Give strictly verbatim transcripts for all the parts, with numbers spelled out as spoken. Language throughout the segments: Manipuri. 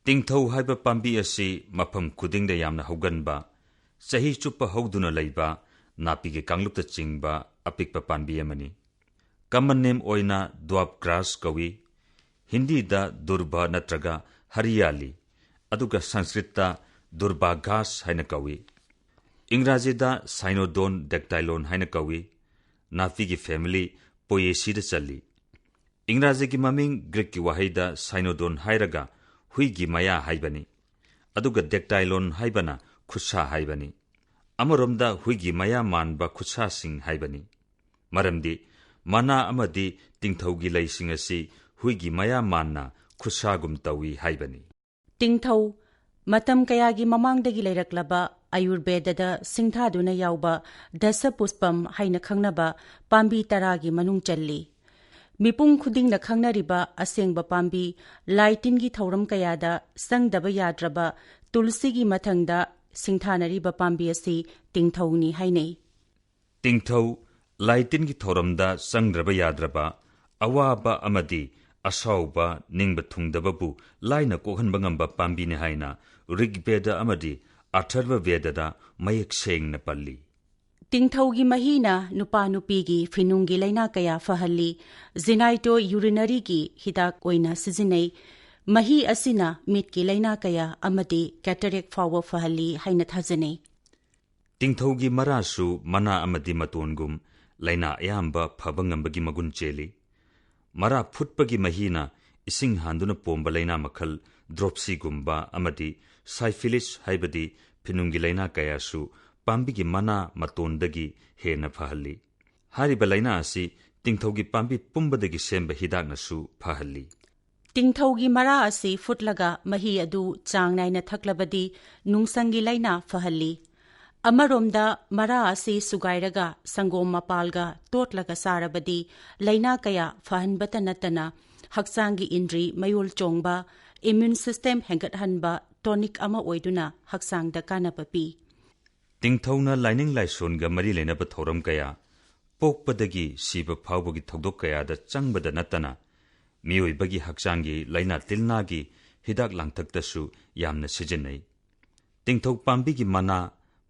ꯇꯤꯡꯊꯧ ꯍꯥꯏꯕ ꯄꯥꯝꯕꯤ ꯑꯁꯤ ꯃꯐꯝ ꯈꯨꯗꯤꯡꯗ ꯌꯥꯝꯅ ꯍꯧꯒꯟꯕ, ꯆꯍꯤ ꯆꯨꯞꯄ ꯍꯧꯗꯨꯅ ꯂꯩꯕ, ꯅꯥꯄꯤꯒꯤ ꯀꯥꯡꯂꯨꯞꯇ ꯆꯤꯡꯕ ꯑꯄꯤꯛꯄ ꯄꯥꯝꯕꯤ ꯑꯃꯅꯤ꯫ Common name ꯑꯣꯏꯅ dwarf grass ꯀꯧꯏ꯫ ꯍꯤꯟꯗꯤꯗ ꯗꯨꯔꯕ ꯅꯠꯇ꯭ꯔꯒ ꯍꯔꯤꯌꯥꯂꯤ, ꯑꯗꯨꯒ ꯁꯪꯁꯀ꯭ꯔꯤꯠꯇ ꯗꯨꯔꯕꯥ ꯘꯥꯁ ꯍꯥꯏꯅ ꯀꯧꯏ꯫ ꯏꯪꯒ꯭ꯔꯥꯖꯤꯗ ꯁꯥꯏꯅꯣꯗꯣꯟ ꯗꯦꯛꯇꯥꯏꯂꯣꯟ ꯍꯥꯏꯅ ꯀꯧꯏ꯫ ꯅꯥꯄꯤꯒꯤ family ꯄꯣꯌꯦꯁꯤꯗ ꯆꯜꯂꯤ꯫ ꯏꯪꯒ꯭ꯔꯥꯖꯤꯒꯤ ꯃꯃꯤꯡ ꯒ꯭ꯔꯤꯛꯀꯤ ꯋꯥꯍꯩꯗ ꯁꯥꯏꯅꯣꯗꯣꯟ ꯍꯥꯏꯔꯒ ꯍꯨꯏꯒꯤ ꯃꯌꯥ ꯍꯥꯏꯕꯅꯤ, ꯑꯗꯨꯒ ꯗꯦꯛꯇꯥꯏꯂꯣꯟ ꯍꯥꯏꯕꯅ ꯈꯨꯠꯁꯥ ꯍꯥꯏꯕꯅꯤ꯫ ꯑꯃꯔꯣꯝꯗ ꯍꯨꯏꯒꯤ ꯃꯌꯥ ꯃꯥꯟꯕ ꯈꯨꯠꯁꯥꯁꯤꯡ ꯍꯥꯏꯕꯅꯤ, ꯃꯔꯝꯗꯤ ꯃꯅꯥ ꯑꯃꯗꯤ ꯇꯤꯡꯊꯧꯒꯤ ꯂꯩꯁꯤꯡ ꯑꯁꯤ ꯍꯨꯏꯒꯤ ꯃꯌꯥ ꯃꯥꯟꯅ ꯈꯨꯠꯁꯥꯒꯨꯝ ꯇꯧꯏ ꯍꯥꯏꯕꯅꯤ꯫ ꯇꯤꯡꯊꯧ, ꯃꯇꯝ ꯀꯌꯥꯒꯤ ꯃꯃꯥꯡꯗꯒꯤ ꯂꯩꯔꯛꯂꯕ ꯑꯌꯨꯔꯕꯦꯗꯗ ꯁꯤꯡꯊꯥꯗꯨꯅ ꯌꯥꯎꯕ ꯗꯁ ꯄꯨꯁꯄꯝ ꯍꯥꯏꯅ ꯈꯪꯅꯕ ꯄꯥꯝꯕꯤ ꯇꯔꯥꯒꯤ ꯃꯅꯨꯡ ꯆꯜꯂꯤ꯫ ꯃꯤꯄꯨꯝ ꯈꯨꯗꯤꯡꯅ ꯈꯪꯅꯔꯤꯕ ꯑꯁꯦꯡꯕ ꯄꯥꯝꯕꯤ ꯂꯥꯏ ꯇꯤꯟꯒꯤ ꯊꯧꯔꯝ ꯀꯌꯥꯗ ꯆꯪꯗꯕ ꯌꯥꯗ꯭ꯔꯕ ꯇꯨꯜꯁꯤꯒꯤ ꯃꯊꯪꯗ ꯁꯤꯡꯊꯥꯅꯔꯤꯕ ꯄꯥꯝꯕꯤ ꯑꯁꯤ ꯇꯤꯡꯊꯧꯅꯤ ꯍꯥꯏꯅꯩ꯫ ꯇꯤꯡꯊꯧ, ꯂꯥꯏ ꯇꯤꯟꯒꯤ ꯊꯧꯔꯝꯗ ꯆꯪꯗ꯭ꯔꯕ ꯌꯥꯗ꯭ꯔꯕ, ꯑꯋꯥꯕ ꯑꯃꯗꯤ ꯑꯁꯥꯎꯕ, ꯅꯤꯡꯕ ꯊꯨꯡꯗꯕꯕꯨ ꯂꯥꯏꯅ ꯀꯣꯛꯍꯟꯕ ꯉꯝꯕ ꯄꯥꯝꯕꯤꯅꯤ ꯍꯥꯏꯅ ꯔꯤꯒꯕꯦꯗ ꯑꯃꯗꯤ ꯑꯊꯔꯕ ꯕꯦꯗꯗ ꯃꯌꯦꯛ ꯁꯦꯡꯅ ꯄꯜꯂꯤ꯫ ꯇꯤꯡꯊꯧꯒꯤ ꯃꯍꯤꯅ ꯅꯨꯄꯥ ꯅꯨꯄꯤꯒꯤ ꯐꯤꯅꯨꯡꯒꯤ ꯂꯥꯏꯅꯥ ꯀꯌꯥ ꯐꯍꯜꯂꯤ꯫ ꯖꯤꯅꯥꯏꯇꯣ ꯌꯨꯔꯤꯅꯔꯤꯒꯤ ꯍꯤꯗꯥꯛ ꯑꯣꯏꯅ ꯁꯤꯖꯤꯟꯅꯩ꯫ ꯃꯍꯤ ꯑꯁꯤꯅ ꯃꯤꯠꯀꯤ ꯂꯥꯏꯅꯥ ꯀꯌꯥ ꯑꯃꯗꯤ ꯀꯦꯇꯔꯦꯛ ꯐꯥꯎꯕ ꯐꯍꯜꯂꯤ ꯍꯥꯏꯅ ꯊꯥꯖꯅꯩ꯫ ꯇꯤꯡꯊꯧꯒꯤ ꯃꯔꯥꯁꯨ ꯃꯅꯥ ꯑꯃꯗꯤ ꯃꯇꯣꯟꯒꯨꯝ ꯂꯥꯏꯅꯥ ꯑꯌꯥꯝꯕ ꯐꯕ ꯉꯝꯕꯒꯤ ꯃꯒꯨꯟ ꯆꯦꯜꯂꯤ꯫ ꯃꯔꯥ ꯐꯨꯠꯄꯒꯤ ꯃꯍꯤꯅ ꯏꯁꯤꯡ ꯍꯥꯟꯗꯨꯅ ꯄꯣꯝꯕ ꯂꯥꯏꯅꯥ ꯃꯈꯜ ꯗ꯭ꯔꯣꯞꯁꯤꯒꯨꯝꯕ ꯑꯃꯗꯤ ꯁꯥꯏꯐꯤꯂꯤꯁ ꯍꯥꯏꯕꯗꯤ ꯐꯤꯅꯨꯡꯒꯤ ꯂꯥꯏꯅꯥ ꯀꯌꯥꯁꯨ ꯄꯥꯝꯕꯤꯒꯤ ꯃꯅꯥ ꯃꯇꯣꯟꯗꯒꯤ ꯍꯦꯟꯅ ꯐꯍꯜꯂꯤ꯫ ꯍꯥꯏꯔꯤꯕ ꯂꯥꯏꯅꯥ ꯑꯁꯤ ꯇꯤꯡꯊꯧꯒꯤ ꯄꯥꯝꯕꯤ ꯄꯨꯝꯕꯗꯒꯤ ꯁꯦꯝꯕ ꯍꯤꯗꯥꯛꯅꯁꯨ ꯐꯍꯜꯂꯤ꯫ ꯇꯤꯡꯊꯧꯒꯤ ꯃꯔꯥ ꯑꯁꯤ ꯐꯨꯠꯂꯒ ꯃꯍꯤ ꯑꯗꯨ ꯆꯥꯡ ꯅꯥꯏꯅ ꯊꯛꯂꯕꯗꯤ ꯅꯨꯡꯁꯪꯒꯤ ꯂꯥꯏꯅꯥ ꯐꯍꯜꯂꯤ꯫ ꯑꯃꯔꯣꯝꯗ ꯃꯔꯥ ꯑꯁꯤ ꯁꯨꯒꯥꯏꯔꯒ ꯁꯪꯒꯣꯝ ꯃꯄꯥꯜꯒ ꯇꯣꯠꯂꯒ ꯆꯥꯔꯕꯗꯤ ꯂꯥꯏꯅꯥ ꯀꯌꯥ ꯐꯍꯟꯕꯇ ꯅꯠꯇꯅ ꯍꯛꯆꯥꯡꯒꯤ ꯏꯟꯗ꯭ꯔꯤ ꯃꯌꯣꯜ ꯆꯣꯡꯕ, immune system ꯍꯦꯟꯒꯠꯍꯟꯕ tonic ꯑꯃ ꯑꯣꯏꯗꯨꯅ ꯍꯛꯆꯥꯡꯗ ꯀꯥꯟꯅꯕ ꯄꯤ꯫ ꯇꯤꯡꯊꯧꯅ ꯂꯥꯏꯅꯤꯡ ꯂꯥꯏꯁꯣꯟꯒ ꯃꯔꯤ ꯂꯩꯅꯕ ꯊꯧꯔꯝ ꯀꯌꯥ, ꯄꯣꯛꯄꯗꯒꯤ ꯁꯤꯕ ꯐꯥꯎꯕꯒꯤ ꯊꯧꯗꯣꯛ ꯀꯌꯥꯗ ꯆꯪꯕꯗ ꯅꯠꯇꯅ ꯃꯤꯑꯣꯏꯕꯒꯤ ꯍꯛꯆꯥꯡꯒꯤ ꯂꯥꯏꯅꯥ ꯇꯤꯜꯅꯥꯒꯤ ꯍꯤꯗꯥꯛ ꯂꯥꯡꯊꯛꯇꯁꯨ ꯌꯥꯝꯅ ꯁꯤꯖꯤꯟꯅꯩ꯫ ꯇꯤꯡꯊꯧ ꯄꯥꯝꯕꯤꯒꯤ ꯃꯅꯥ,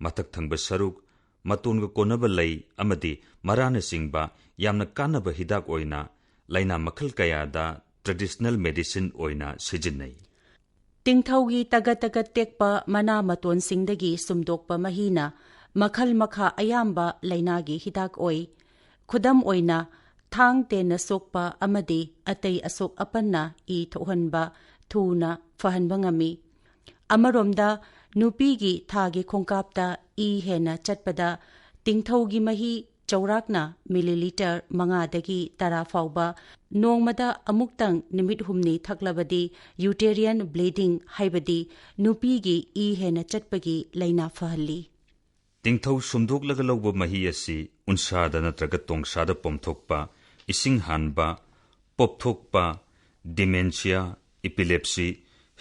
ꯃꯊꯛ ꯊꯪꯕ ꯁꯔꯨꯛ, ꯃꯇꯣꯟꯒ ꯀꯣꯟꯅꯕ ꯂꯩ ꯑꯃꯗꯤ ꯃꯔꯥꯅꯆꯤꯡꯕ ꯌꯥꯝꯅ ꯀꯥꯟꯅꯕ ꯍꯤꯗꯥꯛ ꯑꯣꯏꯅ ꯂꯥꯏꯅꯥ ꯃꯈꯜ ꯀꯌꯥꯗ traditional medicine ꯑꯣꯏꯅ ꯁꯤꯖꯤꯟꯅꯩ꯫ ꯇꯤꯡꯊꯧꯒꯤ ꯇꯒꯠ ꯇꯒꯠ ꯇꯦꯛꯄ ꯃꯅꯥ ꯃꯇꯣꯟꯁꯤꯡꯗꯒꯤ ꯁꯨꯝꯗꯣꯛꯄ ꯃꯍꯤꯅ ꯃꯈꯜ ꯃꯈꯥ ꯑꯌꯥꯝꯕ ꯂꯥꯏꯅꯥꯒꯤ ꯍꯤꯗꯥꯛ ꯑꯣꯏ꯫ ꯈꯨꯗꯝ ꯑꯣꯏꯅ, ꯊꯥꯡ ꯇꯦꯟꯅ ꯁꯣꯛꯄ ꯑꯃꯗꯤ ꯑꯇꯩ ꯑꯁꯣꯛ ꯑꯄꯟꯅ ꯏ ꯊꯣꯛꯍꯟꯕ ꯊꯨꯅ ꯐꯍꯟꯕ ꯉꯝꯃꯤ꯫ ꯑꯃꯔꯣꯝꯗ, ꯅꯨꯄꯤꯒꯤ ꯊꯥꯒꯤ ꯈꯣꯡꯀꯥꯞꯇ ꯏ ꯍꯦꯟꯅ ꯆꯠꯄꯗ ꯇꯤꯡꯊꯧꯒꯤ ꯃꯍꯤ ꯆꯥꯎꯔꯥꯛꯅ ꯃꯤꯂꯤꯂꯤꯇꯔ ꯃꯉꯥꯗꯒꯤ ꯇꯔꯥ ꯐꯥꯎꯕ ꯅꯣꯡꯃꯗ ꯑꯃꯨꯛꯇꯪ ꯅꯨꯃꯤꯠ ꯍꯨꯝꯅꯤ ꯊꯛꯂꯕꯗꯤ uterine bleeding, ꯍꯥꯏꯕꯗꯤ ꯅꯨꯄꯤꯒꯤ ꯏ ꯍꯦꯟꯅ ꯆꯠꯄꯒꯤ ꯂꯥꯏꯅꯥ ꯐꯍꯜꯂꯤ꯫ ꯇꯤꯡꯊꯧ ꯁꯨꯝꯗꯣꯛꯂꯒ ꯂꯧꯕ ꯃꯍꯤ ꯑꯁꯤ ꯎꯟꯁꯥꯗ ꯅꯠꯇ꯭ꯔꯒ ꯇꯣꯡꯁꯥꯗ ꯄꯣꯝꯊꯣꯛꯄ, ꯏꯁꯤꯡ ꯍꯥꯟꯕ, ꯄꯣꯞꯊꯣꯛꯄ, dementia, epilepsy,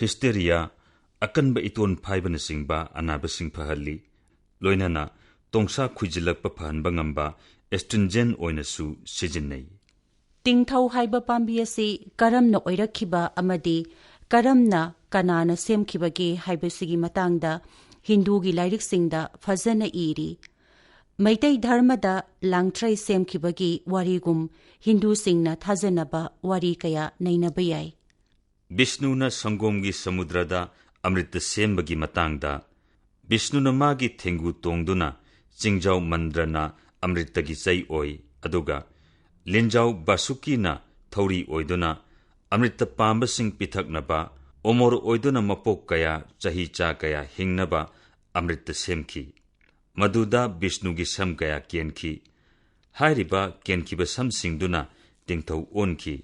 hysteria, ꯑꯀꯟꯕ ꯏꯇꯣꯟ ꯐꯥꯏꯕꯅꯆꯤꯡꯕ ꯑꯅꯥꯕꯁꯤꯡ ꯐꯍꯜꯂꯤ꯫ ꯂꯣꯏꯅꯅ ꯇꯣꯡꯁꯥ ꯈꯨꯏꯖꯤꯜꯂꯛꯄ ꯐꯍꯟꯕ ꯉꯝꯕ astringent ꯑꯣꯏꯅꯁꯨ ꯁꯤꯖꯤꯟꯅꯩ꯫ ꯇꯤꯡꯊꯧ ꯍꯥꯏꯕ ꯄꯥꯝꯕꯤ ꯑꯁꯤ ꯀꯔꯝꯅ ꯑꯣꯏꯔꯛꯈꯤꯕ ꯑꯃꯗꯤ ꯀꯔꯝꯅ ꯀꯅꯥꯅ ꯁꯦꯝꯈꯤꯕꯒꯦ ꯍꯥꯏꯕꯁꯤꯒꯤ ꯃꯇꯥꯡꯗ ꯍꯤꯟꯗꯨꯒꯤ ꯂꯥꯏꯔꯤꯛꯁꯤꯡꯗ ꯐꯖꯅ ꯏꯔꯤ꯫ ꯃꯩꯇꯩ ꯙꯔꯃꯗ ꯂꯥꯡꯊ꯭ꯔꯩ ꯁꯦꯝꯈꯤꯕꯒꯤ ꯋꯥꯔꯤꯒꯨꯝ ꯍꯤꯟꯗꯨꯁꯤꯡꯅ ꯊꯥꯖꯅꯕ ꯋꯥꯔꯤ ꯀꯌꯥ ꯅꯩꯅꯕ ꯌꯥꯏ꯫ ꯕꯤꯁꯅꯨꯅ ꯁꯪꯒꯣꯝꯒꯤ ꯁꯃꯨꯗ꯭ꯔꯗ ꯑꯃ꯭ꯔꯤꯇ ꯁꯦꯝꯕꯒꯤ ꯃꯇꯥꯡꯗ, ꯕꯤꯁꯅꯨꯅ ꯃꯥꯒꯤ ꯊꯦꯡꯒꯨ ꯇꯣꯡꯗꯨꯅ ꯆꯤꯡꯖꯥꯎ ꯃꯟꯗ꯭ꯔꯅ ꯑꯃ꯭ꯔꯤꯇꯒꯤ ꯆꯩ ꯑꯣꯏ, ꯑꯗꯨꯒ ꯂꯤꯟꯖꯥꯎ ꯕꯥꯁꯨꯀꯤꯅ ꯊꯧꯔꯤ ꯑꯣꯏꯗꯨꯅ ꯑꯃ꯭ꯔꯤꯇ ꯄꯥꯝꯕꯁꯤꯡ ꯄꯤꯊꯛꯅꯕ, ꯑꯣꯃꯣꯔ ꯑꯣꯏꯗꯨꯅ ꯃꯄꯣꯛ ꯀꯌꯥ, ꯆꯍꯤ ꯆꯥ ꯀꯌꯥ ꯍꯤꯡꯅꯕ ꯑꯃ꯭ꯔꯤꯇ ꯁꯦꯝꯈꯤ꯫ ꯃꯗꯨꯗ ꯕꯤꯁꯅꯨꯒꯤ ꯁꯝ ꯀꯌꯥ ꯀꯦꯟꯈꯤ꯫ ꯍꯥꯏꯔꯤꯕ ꯀꯦꯟꯈꯤꯕ ꯁꯝꯁꯤꯡꯗꯨꯅ ꯇꯤꯡꯊꯧ ꯑꯣꯟꯈꯤ꯫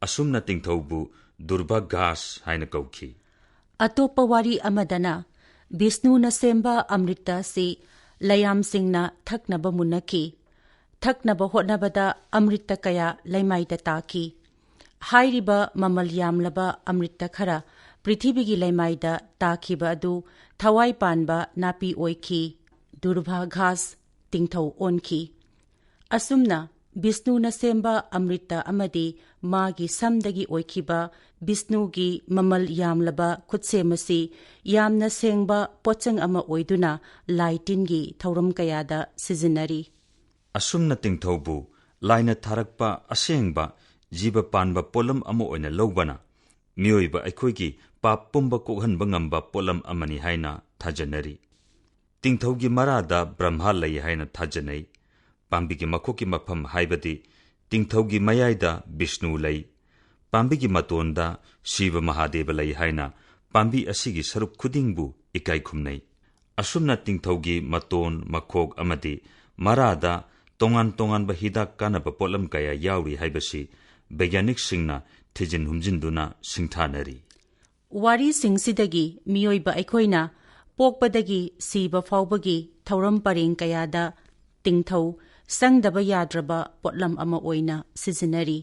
ꯑꯁꯨꯝꯅ ꯇꯤꯡꯊꯧꯕꯨ ꯗꯨꯔꯚꯥꯒꯥꯁ ꯍꯥꯏꯅ ꯀꯧꯈꯤ꯫ ꯑꯇꯣꯞꯄ ꯋꯥꯔꯤ ꯑꯃꯗꯅ, ꯕꯤꯁꯅꯨꯅ ꯁꯦꯝꯕ ꯑꯃ꯭ꯔꯤꯇ ꯑꯁꯤ ꯂꯌꯥꯝꯁꯤꯡꯅ ꯊꯛꯅꯕ ꯃꯨꯟꯅꯈꯤ꯫ ꯊꯛꯅꯕ ꯍꯣꯠꯅꯕꯗ ꯑꯃ꯭ꯔꯤꯇ ꯀꯌꯥ ꯂꯩꯃꯥꯏꯗ ꯇꯥꯈꯤ꯫ ꯍꯥꯏꯔꯤꯕ ꯃꯃꯜ ꯌꯥꯝꯂꯕ ꯑꯃ꯭ꯔꯤꯇ ꯈꯔ ꯄ꯭ꯔꯤꯊꯤꯕꯤꯒꯤ ꯂꯩꯃꯥꯏꯗ ꯇꯥꯈꯤꯕ ꯑꯗꯨ ꯊꯋꯥꯏ ꯄꯥꯟꯕ ꯅꯥꯄꯤ ꯑꯣꯏꯈꯤ꯫ ꯗꯨꯔꯚꯥꯒꯥꯁ ꯇꯤꯡꯊꯧ ꯑꯣꯟꯈꯤ꯫ ꯑꯁꯨꯝꯅ ꯕꯤꯁꯅꯨꯅ ꯁꯦꯝꯕ ꯑꯃ꯭ꯔꯤꯇ ꯑꯃꯗꯤ ꯃꯥꯒꯤ ꯁꯝꯗꯒꯤ ꯑꯣꯏꯈꯤꯕ ꯕꯤꯁꯅꯨꯒꯤ ꯃꯃꯜ ꯌꯥꯝꯂꯕ ꯈꯨꯠꯁꯦꯝ ꯑꯁꯤ ꯌꯥꯝꯅ ꯁꯦꯡꯕ ꯄꯣꯠꯆꯪ ꯑꯃ ꯑꯣꯏꯗꯨꯅ ꯂꯥꯏ ꯇꯤꯟꯒꯤ ꯊꯧꯔꯝ ꯀꯌꯥꯗ ꯁꯤꯖꯤꯟꯅꯔꯤ꯫ ꯑꯁꯨꯝꯅ ꯇꯤꯡꯊꯧꯕꯨ ꯂꯥꯏꯅ ꯊꯥꯔꯛꯄ ꯑꯁꯦꯡꯕ ꯖꯤꯕ ꯄꯥꯟꯕ ꯄꯣꯠꯂꯝ ꯑꯃ ꯑꯣꯏꯅ ꯂꯧꯕꯅ ꯃꯤꯑꯣꯏꯕ ꯑꯩꯈꯣꯏꯒꯤ ꯄꯥꯞ ꯄꯨꯝꯕ ꯀꯣꯛꯍꯟꯕ ꯉꯝꯕ ꯄꯣꯠꯂꯝ ꯑꯃꯅꯤ ꯍꯥꯏꯅ ꯊꯥꯖꯅꯔꯤ꯫ ꯇꯤꯡꯊꯧꯒꯤ ꯃꯔꯥꯗ ꯕ꯭ꯔꯍ꯭ꯃꯥ ꯂꯩ ꯍꯥꯏꯅ ꯊꯥꯖꯅꯩ꯫ ꯄꯥꯝꯕꯤꯒꯤ ꯃꯈꯣꯛꯀꯤ ꯃꯐꯝ ꯍꯥꯏꯕꯗꯤ ꯇꯤꯡꯊꯧꯒꯤ ꯃꯌꯥꯏꯗ ꯕꯤꯁꯅꯨ ꯂꯩ꯫ ꯄꯥꯝꯕꯤꯒꯤ ꯃꯇꯣꯟꯗ ꯁꯤꯕ ꯃꯍꯥꯗꯦꯕ ꯂꯩ ꯍꯥꯏꯅ ꯄꯥꯝꯕꯤ ꯑꯁꯤꯒꯤ ꯁꯔꯨꯛ ꯈꯨꯗꯤꯡꯕꯨ ꯏꯀꯥꯏ ꯈꯨꯝꯅꯩ꯫ ꯑꯁꯨꯝꯅ ꯇꯤꯡꯊꯧꯒꯤ ꯃꯇꯣꯟ, ꯃꯈꯣꯛ ꯑꯃꯗꯤ ꯃꯔꯥꯗ ꯇꯣꯉꯥꯟ ꯇꯣꯉꯥꯟꯕ ꯍꯤꯗꯥꯛ ꯀꯥꯟꯅꯕ ꯄꯣꯠꯂꯝ ꯀꯌꯥ ꯌꯥꯎꯔꯤ ꯍꯥꯏꯕꯁꯤ ꯕꯩꯒ꯭ꯌꯥꯅꯤꯛꯁꯤꯡꯅ ꯊꯤꯖꯤꯟ ꯍꯨꯝꯖꯤꯟꯗꯨꯅ ꯁꯤꯡꯊꯥꯅꯔꯤ꯫ ꯋꯥꯔꯤꯁꯤꯡꯁꯤꯗꯒꯤ ꯃꯤꯑꯣꯏꯕ ꯑꯩꯈꯣꯏꯅ ꯄꯣꯛꯄꯗꯒꯤ ꯁꯤꯕ ꯐꯥꯎꯕꯒꯤ ꯊꯧꯔꯝ ꯄꯔꯦꯡ ꯀꯌꯥꯗ ꯇꯤꯡꯊꯧ ꯆꯪꯗꯕ ꯌꯥꯗ꯭ꯔꯕ ꯄꯣꯠꯂꯝ ꯑꯃ ꯑꯣꯏꯅ ꯁꯤꯖꯤꯟꯅꯔꯤ꯫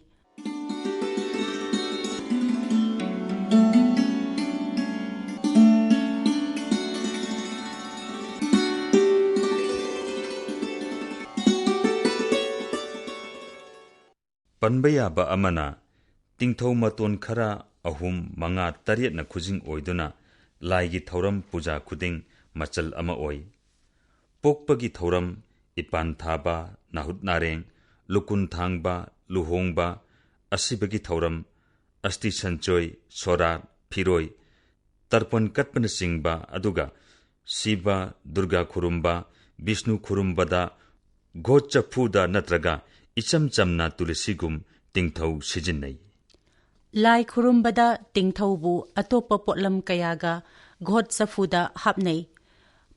ꯄꯟꯕ ꯌꯥꯕ ꯑꯃꯅ, ꯇꯤꯡꯊꯧ ꯃꯇꯣꯟ ꯈꯔ ꯑꯍꯨꯝ, ꯃꯉꯥ, ꯇꯔꯦꯠꯅ ꯈꯨꯖꯤꯡ ꯑꯣꯏꯗꯨꯅ ꯂꯥꯏꯒꯤ ꯊꯧꯔꯝ ꯄꯨꯖꯥ ꯈꯨꯗꯤꯡ ꯃꯆꯜ ꯑꯃ ꯑꯣꯏ꯫ ꯄꯣꯛꯄꯒꯤ ꯊꯧꯔꯝ, ꯏꯄꯥꯟ ꯊꯥꯕ, ꯅꯥꯍꯨꯠ ꯅꯥꯔꯦꯡ, ꯂꯨꯀꯨꯟ ꯊꯥꯡꯕ, ꯂꯨꯍꯣꯡꯕ, ꯑꯁꯤꯕꯒꯤ ꯊꯧꯔꯝ, ꯑꯁꯇꯤ ꯁꯟꯆꯣꯏ, ꯁꯣꯔꯥꯠ, ꯐꯤꯔꯣꯏ, ꯇꯔꯄꯟ ꯀꯠꯄꯅꯆꯤꯡꯕ, ꯑꯗꯨꯒ ꯁꯤꯕ, ꯗꯨꯔꯒꯥ ꯈꯨꯔꯨꯝꯕ, ꯕꯤꯁꯅꯨ ꯈꯨꯔꯨꯝꯕꯗ ꯘꯣꯠ ꯆꯐꯨꯗ ꯅꯠꯇ꯭ꯔꯒ ꯏꯆꯝ ꯆꯝꯅ ꯇꯨꯂꯁꯤꯒꯨꯝ ꯇꯤꯡꯊꯧ ꯁꯤꯖꯤꯟꯅꯩ꯫ ꯂꯥꯏ ꯈꯨꯔꯨꯝꯕꯗ ꯇꯤꯡꯊꯧꯕꯨ ꯑꯇꯣꯞꯄ ꯄꯣꯠꯂꯝ ꯀꯌꯥꯒ ꯘꯣꯠ ꯆꯐꯨꯗ ꯍꯥꯞꯅꯩ꯫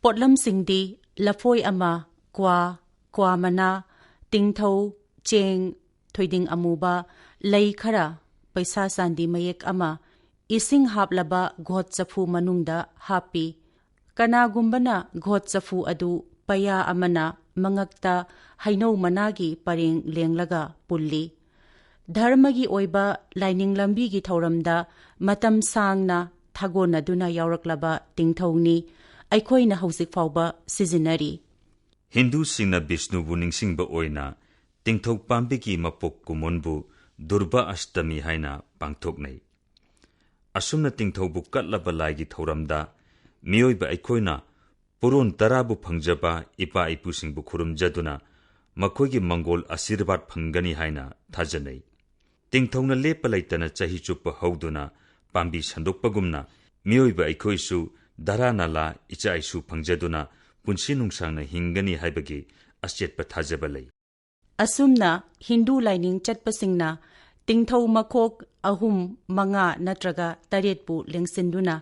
ꯄꯣꯠꯂꯝꯁꯤꯡꯗꯤ ꯂꯐꯣꯏ ꯑꯃ, ꯀ꯭ꯋꯥ, ꯀ꯭ꯋꯥ ꯃꯅꯥ, ꯇꯤꯡꯊꯧ, ꯆꯦꯡ, ꯊꯣꯏꯗꯤꯡ ꯑꯃꯨꯕ, ꯂꯩ ꯈꯔ, ꯄꯩꯁꯥ ꯆꯥꯟꯗꯤ ꯃꯌꯦꯛ ꯑꯃ, ꯏꯁꯤꯡ ꯍꯥꯞꯂꯕ ꯘꯣꯠ ꯆꯐꯨ ꯃꯅꯨꯡꯗ ꯍꯥꯞꯄꯤ꯫ ꯀꯅꯥꯒꯨꯝꯕꯅ ꯘꯣꯠ ꯆꯐꯨ ꯑꯗꯨ ꯄꯩꯌꯥ ꯑꯃꯅ ꯃꯉꯛꯇ ꯍꯩꯅꯧ ꯃꯅꯥꯒꯤ ꯄꯔꯦꯡ ꯂꯦꯡꯂꯒ ꯄꯨꯜꯂꯤ꯫ ꯙꯔꯃꯒꯤ ꯑꯣꯏꯕ ꯂꯥꯏꯅꯤꯡ ꯂꯝꯕꯤꯒꯤ ꯊꯧꯔꯝꯗ ꯃꯇꯝ ꯁꯥꯡꯅ ꯊꯥꯒꯣꯟꯅꯗꯨꯅ ꯌꯥꯎꯔꯛꯂꯕ ꯇꯤꯡꯊꯧꯅꯤ ꯑꯩꯈꯣꯏꯅ ꯍꯧꯖꯤꯛ ꯐꯥꯎꯕ ꯁꯤꯖꯤꯟꯅꯔꯤ꯫ ꯍꯤꯟꯗꯨꯁꯤꯡꯅ ꯕꯤꯁꯅꯨꯕꯨ ꯅꯤꯡꯁꯤꯡꯕ ꯑꯣꯏꯅ ꯇꯤꯡꯊꯧ ꯄꯥꯝꯕꯤꯒꯤ ꯃꯄꯣꯛ ꯀꯨꯝꯑꯣꯟꯕꯨ ꯗꯨꯔꯕꯥ ꯑꯁꯇꯃꯤ ꯍꯥꯏꯅ ꯄꯥꯡꯊꯣꯛꯅꯩ꯫ ꯑꯁꯨꯝꯅ ꯇꯤꯡꯊꯧꯕꯨ ꯀꯠꯂꯕ ꯂꯥꯏꯒꯤ ꯊꯧꯔꯝꯗ ꯃꯤꯑꯣꯏꯕ ꯑꯩꯈꯣꯏꯅ ꯄꯨꯔꯣꯟ ꯇꯔꯥꯕꯨ ꯐꯪꯖꯕ ꯏꯄꯥ ꯏꯄꯨꯁꯤꯡꯕꯨ ꯈꯨꯔꯨꯝꯖꯗꯨꯅ ꯃꯈꯣꯏꯒꯤ ꯃꯪꯒꯣꯜ ꯑꯁꯤꯔꯕꯥꯗ ꯐꯪꯒꯅꯤ ꯍꯥꯏꯅ ꯊꯥꯖꯅꯩ꯫ ꯇꯤꯡꯊꯧꯅ ꯂꯦꯞꯄ ꯂꯩꯇꯅ ꯆꯍꯤ ꯆꯨꯞꯄ ꯍꯧꯗꯨꯅ ꯄꯥꯝꯕꯤ ꯁꯟꯗꯣꯛꯄꯒꯨꯝꯅ ꯃꯤꯑꯣꯏꯕ ꯑꯩꯈꯣꯏꯁꯨ ꯙꯔꯥ ꯅꯥꯂꯥ ꯏꯆꯥ ꯏꯁꯨ ꯐꯪꯖꯗꯨꯅ ꯄꯨꯟꯁꯤ ꯅꯨꯡꯁꯥꯡꯅ ꯍꯤꯡꯒꯅꯤ ꯍꯥꯏꯕꯒꯤ ꯑꯆꯦꯠꯄ ꯊꯥꯖꯕ ꯂꯩ꯫ ꯑꯁꯨꯝꯅ ꯍꯤꯟꯗꯨ ꯂꯥꯏꯅꯤꯡ ꯆꯠꯄꯁꯤꯡꯅ ꯇꯤꯡꯊꯧ ꯃꯈꯣꯛ ꯑꯍꯨꯝ, ꯃꯉꯥ ꯅꯠꯇ꯭ꯔꯒ ꯇꯔꯦꯠꯄꯨ ꯂꯦꯡꯁꯤꯟꯗꯨꯅ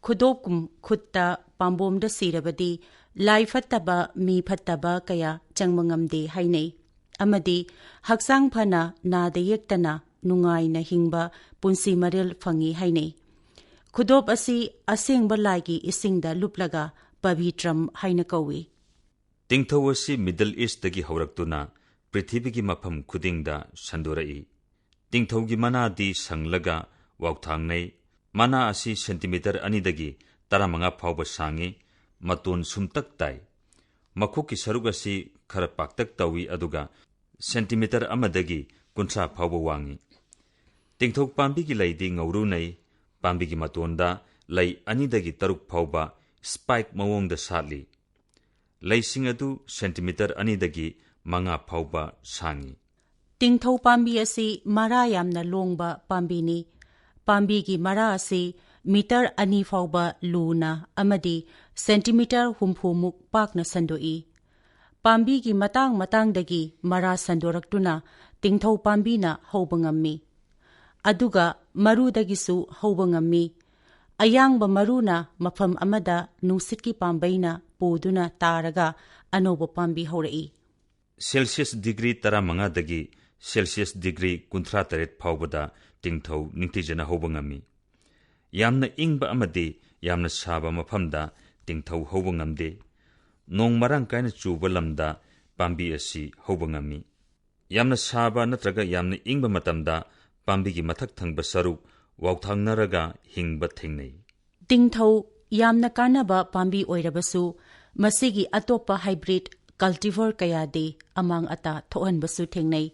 ꯈꯨꯗꯣꯞꯀꯨꯝ ꯈꯨꯠꯇ ꯄꯥꯝꯕꯣꯝꯗ ꯁꯤꯔꯕꯗꯤ ꯂꯥꯏ ꯐꯠꯇꯕ, ꯃꯤ ꯐꯠꯇꯕ ꯀꯌꯥ ꯆꯪꯕ ꯉꯝꯗꯦ ꯍꯥꯏꯅꯩ꯫ ꯑꯃꯗꯤ ꯍꯛꯆꯥꯡ ꯐꯅ ꯅꯥꯗ ꯌꯦꯛꯇꯅ ꯅꯨꯡꯉꯥꯏꯅ ꯍꯤꯡꯕ ꯄꯨꯟꯁꯤ ꯃꯔꯦꯜ ꯐꯪꯏ ꯍꯥꯏꯅꯩ꯫ ꯈꯨꯗꯣꯞ ꯑꯁꯤ ꯑꯁꯦꯡꯕ ꯂꯥꯏꯒꯤ ꯏꯁꯤꯡꯗ ꯂꯨꯞꯂꯒ ꯄꯕꯤꯇ꯭ꯔꯝ ꯍꯥꯏꯅ ꯀꯧꯏ꯫ ꯇꯤꯡꯊꯧ ꯑꯁꯤ Middle East ꯇꯒꯤ ꯍꯧꯔꯛꯇꯨꯅ ꯄ꯭ꯔꯤꯊꯤꯕꯤꯒꯤ ꯃꯐꯝ ꯈꯨꯗꯤꯡꯗ ꯁꯟꯗꯣꯔꯛꯏ꯫ ꯇꯤꯡꯊꯧꯒꯤ ꯃꯅꯥꯗꯤ ꯁꯪꯂꯒ ꯋꯥꯎꯊꯥꯡꯅꯩ꯫ ꯃꯅꯥ ꯑꯁꯤ ꯁꯦꯟꯇꯤꯃꯤꯇꯔ ꯑꯅꯤꯗꯒꯤ ꯇꯔꯥꯃꯉꯥ ꯐꯥꯎꯕ ꯁꯥꯡꯏ꯫ ꯃꯇꯣꯟ ꯁꯨꯝꯇꯛ ꯇꯥꯏ꯫ ꯃꯈꯣꯛꯀꯤ ꯁꯔꯨꯛ ꯑꯁꯤ ꯈꯔ ꯄꯥꯛꯇꯛ ꯇꯧꯏ, ꯑꯗꯨꯒ ꯁꯦꯟꯇꯤꯃꯤꯇꯔ ꯑꯃꯗꯒꯤ ꯀꯨꯟꯊ꯭ꯔꯥ ꯐꯥꯎꯕ ꯋꯥꯡꯏ꯫ ꯇꯤꯡꯊꯧ ꯄꯥꯝꯕꯤꯒꯤ ꯂꯩꯗꯤ ꯉꯧꯔꯨꯅꯩ꯫ ꯄꯥꯝꯕꯤꯒꯤ ꯃꯇꯣꯟꯗ ꯂꯩ ꯑꯅꯤꯗꯒꯤ ꯇꯔꯨꯛ ꯐꯥꯎꯕ spike ꯃꯑꯣꯡꯗ ꯁꯥꯠꯂꯤ꯫ ꯂꯩꯁꯤꯡ ꯑꯗꯨ ꯁꯦꯟꯇꯤꯃꯤꯇꯔ ꯑꯅꯤꯗꯒꯤ ꯃꯉꯥ ꯐꯥꯎꯕ ꯁꯥꯡꯏ꯫ ꯇꯤꯡꯊꯧ ꯄꯥꯝꯕꯤ ꯑꯁꯤ ꯃꯔꯥ ꯌꯥꯝꯅ ꯂꯣꯡꯕ ꯄꯥꯝꯕꯤꯅꯤ꯫ ꯄꯥꯝꯕꯤꯒꯤ ꯃꯔꯥ ꯑꯁꯤ ꯃꯤꯇꯔ ꯑꯅꯤ ꯐꯥꯎꯕ ꯂꯨꯅ ꯑꯃꯗꯤ ꯁꯦꯟꯇꯤꯃꯤꯇꯔ ꯍꯨꯝꯐꯨ ꯃꯨꯛ ꯄꯥꯛꯅ ꯁꯟꯗꯣꯛꯏ꯫ ꯄꯥꯝꯕꯤꯒꯤ ꯃꯇꯥꯡ ꯃꯇꯥꯡꯗꯒꯤ ꯃꯔꯥ ꯁꯟꯗꯣꯔꯛꯇꯨꯅ ꯇꯤꯡꯊꯧ ꯄꯥꯝꯕꯤꯅ ꯍꯧꯕ ꯉꯝꯃꯤ꯫ ꯑꯗꯨꯒ ꯃꯔꯨꯗꯒꯤꯁꯨ ꯍꯧꯕ ꯉꯝꯃꯤ꯫ ꯑꯌꯥꯡꯕ ꯃꯔꯨꯅ ꯃꯐꯝ ꯑꯃꯗ ꯅꯨꯡꯁꯤꯠꯀꯤ ꯄꯥꯝꯕꯩꯅ ꯄꯨꯗꯨꯅ ꯇꯥꯔꯒ ꯑꯅꯧꯕ ꯄꯥꯝꯕꯤ ꯍꯧꯔꯛꯏ꯫ ꯁꯦꯜꯁꯤꯌꯁ ꯗꯤꯒ꯭ꯔꯤ ꯇꯔꯥꯃꯉꯥꯗꯒꯤ ꯁꯦꯜꯁꯤꯌꯁ ꯗꯤꯒ꯭ꯔꯤ ꯀꯨꯟꯊ꯭ꯔꯥ ꯇꯔꯦꯠ ꯐꯥꯎꯕꯗ ꯇꯤꯡꯊꯧ ꯅꯤꯡꯊꯤꯖꯅ ꯍꯧꯕ ꯉꯝꯃꯤ꯫ ꯌꯥꯝꯅ ꯏꯪꯕ ꯑꯃꯗꯤ ꯌꯥꯝꯅ ꯁꯥꯕ ꯃꯐꯝꯗ ꯇꯤꯡꯊꯧ ꯍꯧꯕ ꯉꯝꯗꯦ꯫ ꯅꯣꯡ ꯃꯔꯥꯡ ꯀꯥꯏꯅ ꯆꯨꯕ ꯂꯝꯗ ꯄꯥꯝꯕꯤ ꯑꯁꯤ ꯍꯧꯕ ꯉꯝꯃꯤ꯫ ꯌꯥꯝꯅ ꯁꯥꯕ ꯅꯠꯇ꯭ꯔꯒ ꯌꯥꯝꯅ ꯏꯪꯕ ꯃꯇꯝꯗ ꯄꯥꯝꯕꯤꯒꯤ ꯃꯊꯛ ꯊꯪꯕ ꯁꯔꯨꯛ ꯋꯥꯎꯊꯥꯡꯅꯔꯒ ꯍꯤꯡꯕ ꯊꯦꯡꯅꯩ꯫ ꯇꯤꯡꯊꯧ ꯌꯥꯝꯅ ꯀꯥꯟꯅꯕ ꯄꯥꯝꯕꯤ ꯑꯣꯏꯔꯕꯁꯨ, ꯃꯁꯤꯒꯤ ꯑꯇꯣꯞꯄ hybrid cultivar ꯀꯌꯥꯗꯤ ꯑꯃꯥꯡ ꯑꯇꯥ ꯊꯣꯛꯍꯟꯕꯁꯨ ꯊꯦꯡꯅꯩ꯫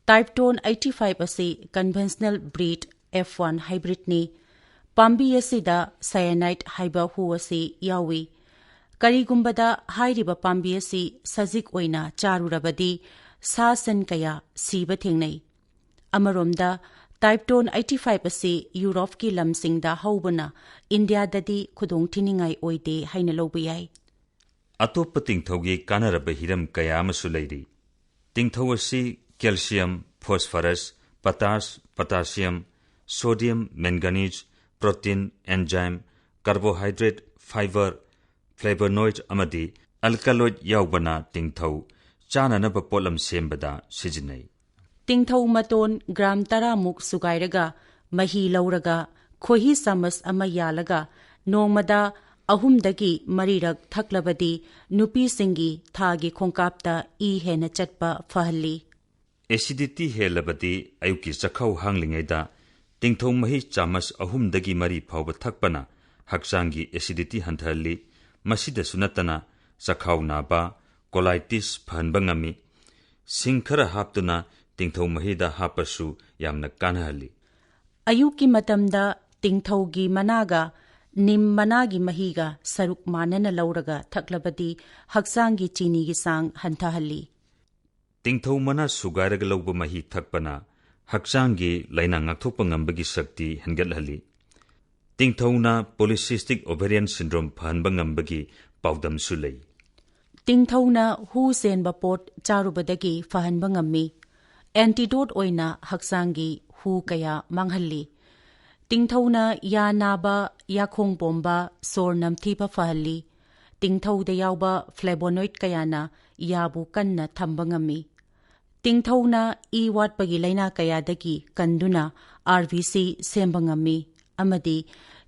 Typetone eighty five ꯑꯁꯤ conventional breed F one hybridꯅꯤ꯫ ꯄꯥꯝꯕꯤ ꯑꯁꯤꯗ cyanide ꯍꯥꯏꯕ ꯍꯨ ꯑꯁꯤ ꯌꯥꯎꯏ꯫ ꯀꯔꯤꯒꯨꯝꯕꯗ ꯍꯥꯏꯔꯤꯕ ꯄꯥꯝꯕꯤ ꯑꯁꯤ ꯁꯖꯤꯛ ꯑꯣꯏꯅ ꯆꯥꯔꯨꯔꯕꯗꯤ ꯁꯥ ꯁꯟ ꯀꯌꯥ ꯁꯤꯕ ꯊꯦꯡꯅꯩ꯫ ꯑꯃꯔꯣꯝꯗ, Typetone eighty five ꯑꯁꯤ ꯌꯨꯔꯣꯞꯀꯤ ꯂꯝꯁꯤꯡꯗ ꯍꯧꯕꯅ ꯏꯟꯗꯤꯌꯥꯗꯗꯤ ꯈꯨꯗꯣꯡꯊꯤꯅꯤꯡꯉꯥꯏ ꯑꯣꯏꯗꯦ ꯍꯥꯏꯅ ꯂꯧꯕ ꯌꯥꯏ꯫ ꯑꯇꯣꯞꯄ ꯇꯤꯡꯊꯧꯒꯤ ꯀꯥꯟꯅꯔꯕ ꯍꯤꯔꯝ ꯀꯌꯥ ꯑꯃꯁꯨ ꯂꯩꯔꯤ꯫ ꯇꯤꯡꯊꯧ ꯑꯁꯤ calcium, phosphorus, potash, potassium, sodium, manganese, protein, enzyme, carbohydrate, fiber, flavonoid ꯑꯃꯗꯤ alkaloid ꯌꯥꯎꯕꯅ ꯇꯤꯡꯊꯧ ꯆꯥꯅꯅꯕ ꯄꯣꯠꯂꯝ ꯁꯦꯝꯕꯗ ꯁꯤꯖꯤꯟꯅꯩ꯫ ꯇꯤꯡꯊꯧ ꯃꯇꯣꯟ gram ꯇꯔꯥꯃꯨꯛ ꯁꯨꯒꯥꯏꯔꯒ ꯃꯍꯤ ꯂꯧꯔꯒ ꯈꯣꯏꯍꯤ ꯆꯥꯃꯁ ꯑꯃ ꯌꯥꯜꯂꯒ ꯅꯣꯡꯃꯗ ꯑꯍꯨꯝꯗꯒꯤ ꯃꯔꯤꯔꯛ ꯊꯛꯂꯕꯗꯤ ꯅꯨꯄꯤꯁꯤꯡꯒꯤ ꯊꯥꯒꯤ ꯈꯣꯡꯀꯥꯞꯇ ꯏ ꯍꯦꯟꯅ ꯆꯠꯄ ꯐꯍꯜꯂꯤ꯫ Acidity ꯍꯦꯜꯂꯕꯗꯤ ꯑꯌꯨꯛꯀꯤ ꯆꯥꯛꯈꯥꯎ ꯍꯥꯡꯂꯤꯉꯩꯗ ꯇꯤꯡꯊꯧ ꯃꯍꯤ ꯆꯥꯃꯁ ꯑꯍꯨꯝꯗꯒꯤ ꯃꯔꯤ ꯐꯥꯎꯕ ꯊꯛꯄꯅ ꯍꯛꯆꯥꯡꯒꯤ acidity ꯍꯟꯊꯍꯜꯂꯤ꯫ ꯃꯁꯤꯗꯁꯨ ꯅꯠꯇꯅ ꯆꯥꯛꯈꯥꯎ ꯅꯥꯕ, colitis ꯐꯍꯟꯕ ꯉꯝꯃꯤ꯫ ꯁꯤꯡ ꯈꯔ ꯍꯥꯞꯇꯨꯅ ꯇꯤꯡꯊꯧ ꯃꯍꯤꯗ ꯍꯥꯞꯄꯁꯨ ꯌꯥꯝꯅ ꯀꯥꯟꯅꯍꯜꯂꯤ꯫ ꯑꯌꯨꯛꯀꯤ ꯃꯇꯝꯗ ꯇꯤꯡꯊꯧꯒꯤ ꯃꯅꯥꯒ ꯅꯤꯝ ꯃꯅꯥꯒꯤ ꯃꯍꯤꯒ ꯁꯔꯨꯛ ꯃꯥꯟꯅꯅ ꯂꯧꯔꯒ ꯊꯛꯂꯕꯗꯤ ꯍꯛꯆꯥꯡꯒꯤ ꯆꯤꯅꯤꯒꯤ ꯆꯥꯡ ꯍꯟꯊꯍꯜꯂꯤ꯫ ꯇꯤꯡꯊꯧ ꯃꯅꯥ ꯁꯨꯒꯥꯏꯔꯒ ꯂꯧꯕ ꯃꯍꯤ ꯊꯛꯄꯅ ꯍꯛꯆꯥꯡꯒꯤ ꯂꯥꯏꯅꯥ ꯉꯥꯛꯊꯣꯛꯄ ꯉꯝꯕꯒꯤ ꯁꯛꯇꯤ ꯍꯦꯟꯒꯠꯍꯜꯂꯤ꯫ ꯇꯤꯡꯊꯧꯅ polycystic ovarian syndrome ꯐꯍꯟꯕ ꯉꯝꯕꯒꯤ ꯄꯥꯎꯗꯝꯁꯨ ꯂꯩ꯫ ꯇꯤꯡꯊꯧꯅ ꯍꯨ ꯆꯦꯟꯕ ꯄꯣꯠ ꯆꯥꯔꯨꯕꯗꯒꯤ ꯐꯍꯟꯕ ꯉꯝꯃꯤ꯫ Antidote ꯑꯣꯏꯅ ꯍꯛꯆꯥꯡꯒꯤ ꯍꯨ ꯀꯌꯥ ꯃꯥꯡꯍꯜꯂꯤ꯫ ꯇꯤꯡꯊꯧꯅ ꯌꯥ ꯅꯥꯕ, ꯌꯥꯈꯣꯡ ꯄꯣꯝꯕ, ꯁꯣꯔ ꯅꯝꯊꯤꯕ ꯐꯍꯜꯂꯤ꯫ ꯇꯤꯡꯊꯧꯗ ꯌꯥꯎꯕ flavonoid ꯀꯌꯥꯅ ꯌꯥꯕꯨ ꯀꯟꯅ ꯊꯝꯕ ꯉꯝꯃꯤ꯫ ꯇꯤꯡꯊꯧꯅ ꯏ ꯋꯥꯠꯄꯒꯤ ꯂꯥꯏꯅꯥ ꯀꯌꯥꯗꯒꯤ ꯀꯟꯗꯨꯅ RBC ꯁꯦꯝꯕ ꯉꯝꯃꯤ ꯑꯃꯗꯤ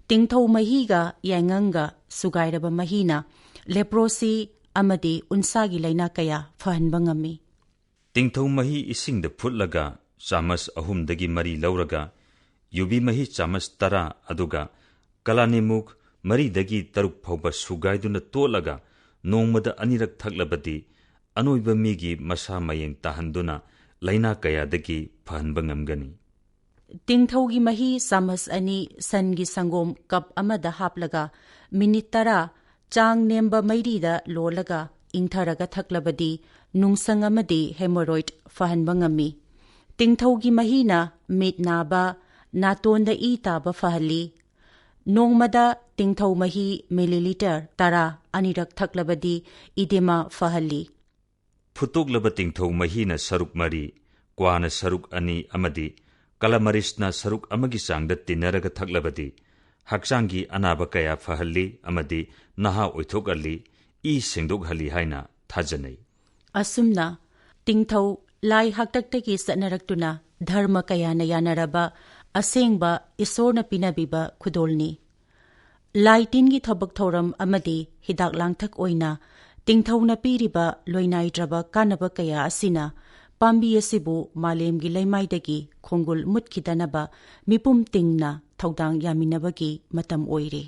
ꯇꯤꯡꯊꯧ ꯃꯍꯤꯒ ꯌꯥꯏꯉꯪꯒ ꯁꯨꯒꯥꯏꯔꯕ ꯃꯍꯤꯅ leprosy ꯑꯃꯗꯤ ꯎꯟꯁꯥꯒꯤ ꯂꯥꯏꯅꯥ ꯀꯌꯥ ꯐꯍꯟꯕ ꯉꯝꯃꯤ꯫ ꯇꯤꯡꯊꯧ ꯃꯍꯤ ꯏꯁꯤꯡꯗ ꯐꯨꯠꯂꯒ ꯆꯥꯃꯁ ꯑꯍꯨꯝꯗꯒꯤ ꯃꯔꯤ ꯂꯧꯔꯒ ꯌꯨꯕꯤ ꯃꯍꯤ ꯆꯥꯃꯁ ꯇꯔꯥ ꯑꯗꯨꯒ ꯀꯂꯥꯅꯤꯃꯨꯛ ꯃꯔꯤꯗꯒꯤ ꯇꯔꯨꯛ ꯐꯥꯎꯕ ꯁꯨꯒꯥꯏꯗꯨꯅ ꯇꯣꯠꯂꯒ ꯅꯣꯡꯃꯗ ꯑꯅꯤꯔꯛ ꯊꯛꯂꯕꯗꯤ ꯑꯅꯣꯏꯕ ꯃꯤꯒꯤ ꯃꯁꯥ ꯃꯌꯦꯡ ꯇꯥꯍꯟꯗꯨꯅ ꯂꯥꯏꯅꯥ ꯀꯌꯥꯗꯒꯤ ꯐꯍꯟꯕ ꯉꯝꯒꯅꯤ꯫ ꯇꯤꯡꯊꯧꯒꯤ ꯃꯍꯤ ꯆꯥꯃꯁ ꯑꯅꯤ ꯁꯟꯒꯤ ꯁꯪꯒꯣꯝ ꯀꯞ ꯑꯃꯗ ꯍꯥꯞꯂꯒ ꯃꯤꯅꯤꯠ ꯇꯔꯥ ꯆꯥꯡ ꯅꯦꯝꯕ ꯃꯩꯔꯤꯗ ꯂꯣꯜꯂꯒ ꯏꯪꯊꯔꯒ ꯊꯛꯂꯕꯗꯤ ꯅꯨꯡꯁꯪ ꯑꯃꯗꯤ ꯍꯦꯃꯣꯔꯣꯏꯗ ꯐꯍꯟꯕ ꯉꯝꯃꯤ꯫ ꯇꯤꯡꯊꯧꯒꯤ ꯃꯍꯤꯅ ꯃꯤꯠ ꯅꯥꯕ, ꯅꯥꯇꯣꯟꯗ ꯏ ꯇꯥꯕ ꯐꯍꯜꯂꯤ꯫ ꯅꯣꯡꯃꯗ ꯇꯤꯡꯊꯧ ꯃꯍꯤ ꯃꯤꯂꯤꯂꯤꯇꯔ ꯇꯔꯥ ꯑꯅꯤꯔꯛ ꯊꯛꯂꯕꯗꯤ ꯏꯗꯦꯃꯥ ꯐꯍꯜꯂꯤ꯫ ꯐꯨꯠꯇꯣꯛꯂꯕ ꯇꯤꯡꯊꯧ ꯃꯍꯤꯅ ꯁꯔꯨꯛ ꯃꯔꯤ, ꯀ꯭ꯋꯥꯅ ꯁꯔꯨꯛ ꯑꯅꯤ ꯑꯃꯗꯤ ꯀꯂꯃꯔꯤꯁꯅ ꯁꯔꯨꯛ ꯑꯃꯒꯤ ꯆꯥꯡꯗ ꯇꯤꯟꯅꯔꯒ ꯊꯛꯂꯕꯗꯤ ꯍꯛꯆꯥꯡꯒꯤ ꯑꯅꯥꯕ ꯀꯌꯥ ꯐꯍꯜꯂꯤ ꯑꯃꯗꯤ ꯅꯍꯥ ꯑꯣꯏꯊꯣꯛꯍꯜꯂꯤ, ꯏ ꯁꯦꯡꯗꯣꯛꯍꯜꯂꯤ ꯍꯥꯏꯅ ꯊꯥꯖꯅꯩ꯫ ꯑꯁꯨꯝꯅ ꯇꯤꯡꯊꯧ ꯂꯥꯏ ꯍꯥꯛꯇꯛꯇꯒꯤ ꯆꯠꯅꯔꯛꯇꯨꯅ ꯙꯔꯃ ꯀꯌꯥꯅ ꯌꯥꯅꯔꯕ ꯑꯁꯦꯡꯕ ꯏꯁꯣꯔꯅ ꯄꯤꯅꯕꯤꯕ ꯈꯨꯗꯣꯜꯅꯤ꯫ ꯂꯥꯏ ꯇꯤꯟꯒꯤ ꯊꯕꯛ ꯊꯧꯔꯝ ꯑꯃꯗꯤ ꯍꯤꯗꯥꯛ ꯂꯥꯡꯊꯛ ꯑꯣꯏꯅ ꯇꯤꯡꯊꯧꯅ ꯄꯤꯔꯤꯕ ꯂꯣꯏꯅꯥꯏꯗ꯭ꯔꯕ ꯀꯥꯟꯅꯕ ꯀꯌꯥ ꯑꯁꯤꯅ ꯄꯥꯝꯕꯤ ꯑꯁꯤꯕꯨ ꯃꯥꯂꯦꯝꯒꯤ ꯂꯩꯃꯥꯏꯗꯒꯤ ꯈꯣꯡꯒꯨꯜ ꯃꯨꯠꯈꯤꯗꯅꯕ ꯃꯤꯄꯨꯝ ꯇꯤꯡꯅ ꯊꯧꯗꯥꯡ ꯌꯥꯃꯤꯟꯅꯕꯒꯤ ꯃꯇꯝ ꯑꯣꯏꯔꯦ꯫